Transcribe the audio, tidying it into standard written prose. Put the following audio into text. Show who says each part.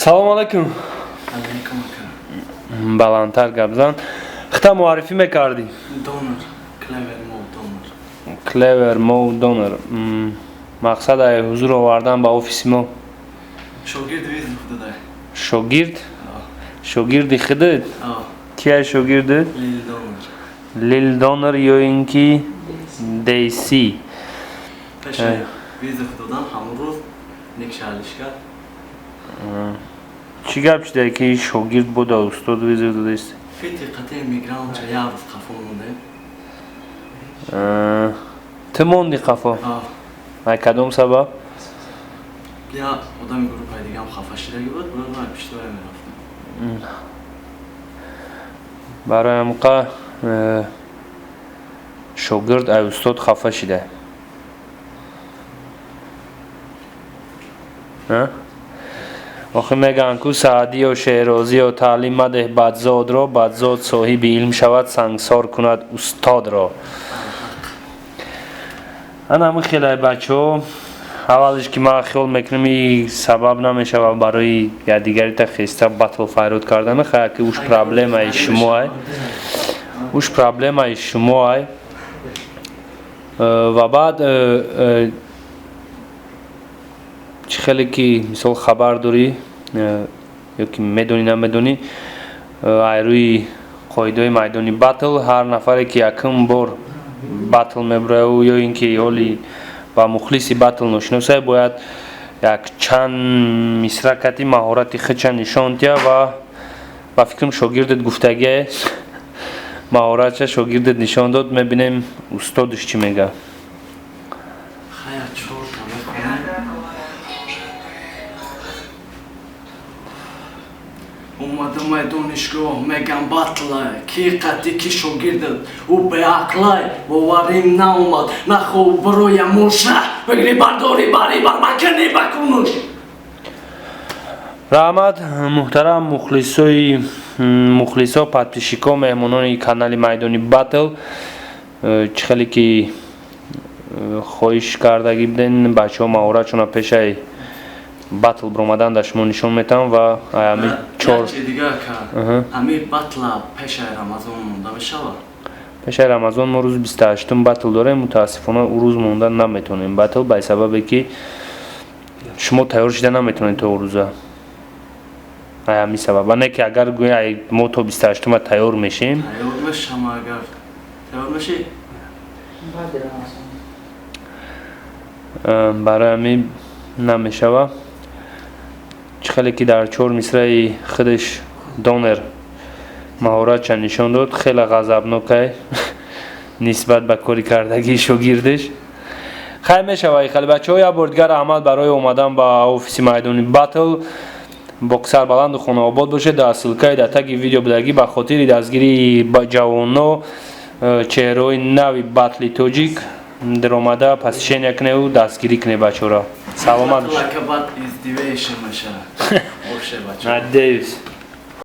Speaker 1: Салом алайкум.
Speaker 2: Алейкум, ака.
Speaker 1: Баландтар гап зан. Хита муаррифӣ мекардӣ.
Speaker 2: Донор, Клевер Мо Донор.
Speaker 1: Клевер Мо Донор. Мақсад ай ҳузур овардан ба офиси мо?
Speaker 2: Шогирд вызов додай.
Speaker 1: Шогирд? Шогирди худат? Кия шогирдат?
Speaker 2: Лил Донор.
Speaker 1: Лил Донор ё ин ки Дейси.
Speaker 2: Пеши вызов додан ҳамон рӯз некшалиш кард.
Speaker 1: Чӣ гап шуда, ки шогирд буда, устод вызов додааст?
Speaker 2: Фити қати мигрант ча як рӯз қафо мондем.
Speaker 1: Ту монди қафо? Ай кадом сабаб?
Speaker 2: Я одами группаи дигам хафа шидаги буд, бояд ман пиштоя мерафтам.
Speaker 1: Барои ҳамқа шогирд ай устод хафа шида. Охи мегӯянд ку, Саъдиё, Шерозиё, таълим мадеҳ бадзодро, бадзод соҳиби илм шавад, сангсор кунад устодро. Ана ҳамин хелай, бачаҳо. Аввалиш ки ман хиёл мекунам, и сабаб намешавад барои якдигарита хеста батл файрод кардана. Хая, ки уш проблемаи шумоай, уш проблемаи шумоай. Ва баъд чӣ хеле ки, мисол, хабар дорӣ ё ки медонӣ, намедонӣ, ай рӯи қоидаҳои майдони батл ҳар нафаре ки якум бор батл мебураю ё ин ки ҳоли ба мухлиси батл ношиносай, бояд як чанд мисра кати маҳорати худша нишон диҳад. Ва ба фикрам, шогирдат гуфтагие, маҳоратша шогирдат нишон дод. Мебинем, устодаш чӣ мегӯяд.
Speaker 2: Хая, чорта мехонем. Омадам ай донишгоҳ, мегам батлай, ки қати ки шогирдат ӯ беақлай. Боварим наомад, нахоб бароя муша бигри, бардори, бари бар макани бакунуш.
Speaker 1: Раҳмат, муҳтарам мухлисои, мухлисо, подписчико, меҳмонони канали майдони батл. Чӣ хеле ки хоҳиш кардагӣ буден, бачаҳо маҳоратшона пешаи батл биромадан дар шумо нишон метавам ва ами чор
Speaker 2: Чи дига, ака, ами батла пешаи Рамазон монда мешавад?
Speaker 1: Пешаи Рамазон мо рӯзи 28-ум батл дорем. Мутаассифона, ӯ рӯз монда наметавонем батл, ба сабабе ки шумо тайёр шида наметавонед то ӯ рӯза. Ай ҳамин сабаб. Не ки агар гӯя, ай мо то 28-ума тайёр мешем.
Speaker 2: Тайёр мешам, агар тайёр мешӣ.
Speaker 3: Баъди Рамазон.
Speaker 1: Барои ҳамин намешава. Чӣ хеле ки дар чор мисраи худаш Донер маҳоратша нишон дод, хеле ғазабнокай нисбат ба кори кардагии шогирдаш. Хайр, мешава хеле. Бачаҳо, як бор дигар раҳмат барои омадан ба офиси майдони батл. Бо сарбаланду хонаобод бошед. Дар ссылкаи дар таги видео будагӣ ба хотири дастгирии ҷавоно, чеҳраҳои нави батли тоҷик даромада посещения куневу дастгирӣ кунед бачаҳоро. Саломат бошед.
Speaker 2: Лака бат издивейша меша. Боше, бача.
Speaker 1: Надеюсь.